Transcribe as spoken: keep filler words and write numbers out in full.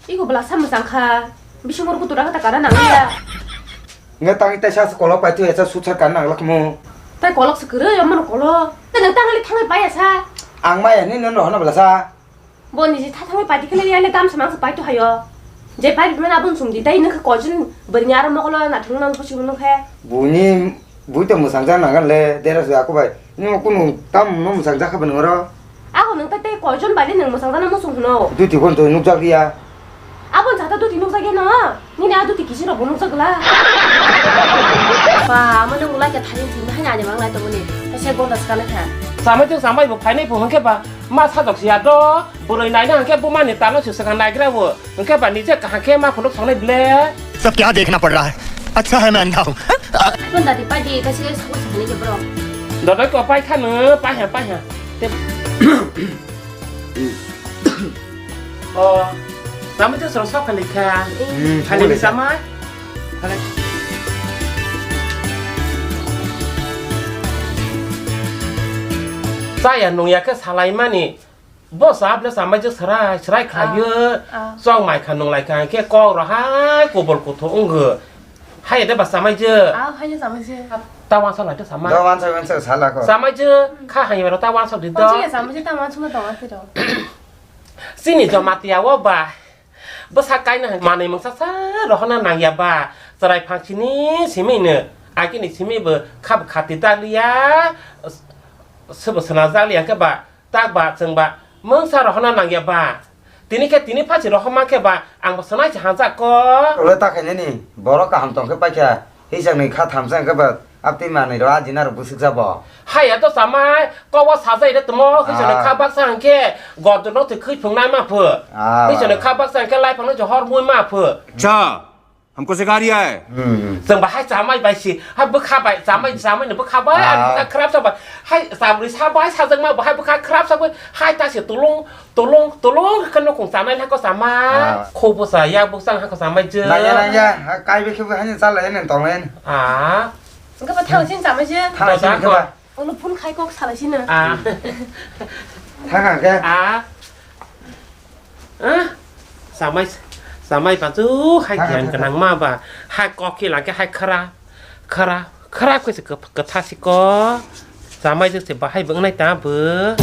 Iko bwla sa mwchang kha. Bising mor kutura kata kana nang ya. Nge tangi taisa kolok pai tu echa sucha kan nang lakmu. Tai kolok se kwrwi, omono kolok. Tai nang tangali thangai pai asa. Ang maya ni non rohona bwla sa. Bo niji tha thangai pai dikhele ya le dam samang se pai tu hayo. Je pai bimana bun sum di tai nang kha kojin bwrni aro mokolo na thung nang pusi nang khe. Buni Bui to mwchang jak nang le dera su aku bai. Nimo kunu tam no mwchang jak kha bwni oro. Ako nang tai tei koijon bai le nang mwchang jana muchung hwno. Duti phone to nukjak ya. Abon jata duti nukjak ya no. Nini a duti kisi rok bo nukjak la. Ba, amo nang ulai khe thani thini hani ani mang lai to buni. Ta se gonda skale kha. Samai to samai bo phainai phone khe ba ma sajok sia do. Bwrwi naina hwnkhe bumani tano se swkang naigra o, hwnkhe ba nije kaham khe ma phunuk songnai ble. सब क्या देखना पड़ रहा है? अच्छा है मैं अंधा हूँ। Phone dati pai di, kasi sakni sakni ke bro. Dodoi ko pai khanu, pai ha, pai ha. Te- Oh, samai to soro sok khali kha. Hmm, khali ni samai. Khali. Chaya nungya khe salai mani. Bo sa ble samai je serai, serai khayo. Ah, ah. Chong mai kha nung lai kha, khe kok ro hai kubol kutho wng. Hai de ba samai je. Ah, hai samai je. Ta wansa lai de samai. Da wansa, wansa sala ko. Samai je, kha hai ro ta wansa di do. Oh, chini samai je ta wansa ma ta wansa ro. Chini Jamatia o ba. Bwsa kaina hai manwi mungsa sa rohorna nangya ba. Chwrai phang sini simi no. Agini simi bo kha bo khati ta liya. Sebo swnam jak liya khe ba. Tak ba, chwng ba, mungsa rohorna nangya ba. Tini khe tini phachi rohorma khe ba, ang bo swnai se hamjak ko. Ule ta khainani, borok kaham tong khe paikha, hisakni kha thamsa hwnkhe ba, aptwi manwi ro ajina ro bwswk jabo. Haya to samai, kobo sajai re tamo, hisakni kha baksa hwnkhe, gordo no thwi khwi phungnai ma phu. Ah. Hisakni kha baksa hwnkhe, lai phangno je hor mui ma phu. Cha. हमको सिखा रिया है। Hmm. Chwng bahai chamai bai si, ha bwkha bai chamai, chamai ni bwkha bai, ah, bwkha khrap sa bai. Hai chamri sa bai, sajak ma bahai bwkha khrap sa bai. Hai ta se tulung, tulung, tulung khe nokong chamai hako chamai. Ah. Kho bwsa, yak bwsa hako chamai je. Naya, naya, ha, kai be khe bo hani chala ene tong ene. Ah. Engkhe ba thang sin chamai je. Thang sin khe ba. Ono phone khai kok salai sino. Ah. Thang khe. Ah. Ah. Samai, samai ba ju hai giyan gwnang ma ba. Hai kok khe lage hai khara, khara, khara khe se kwtha si ko. Samai je se bahai bwngnai ta bo.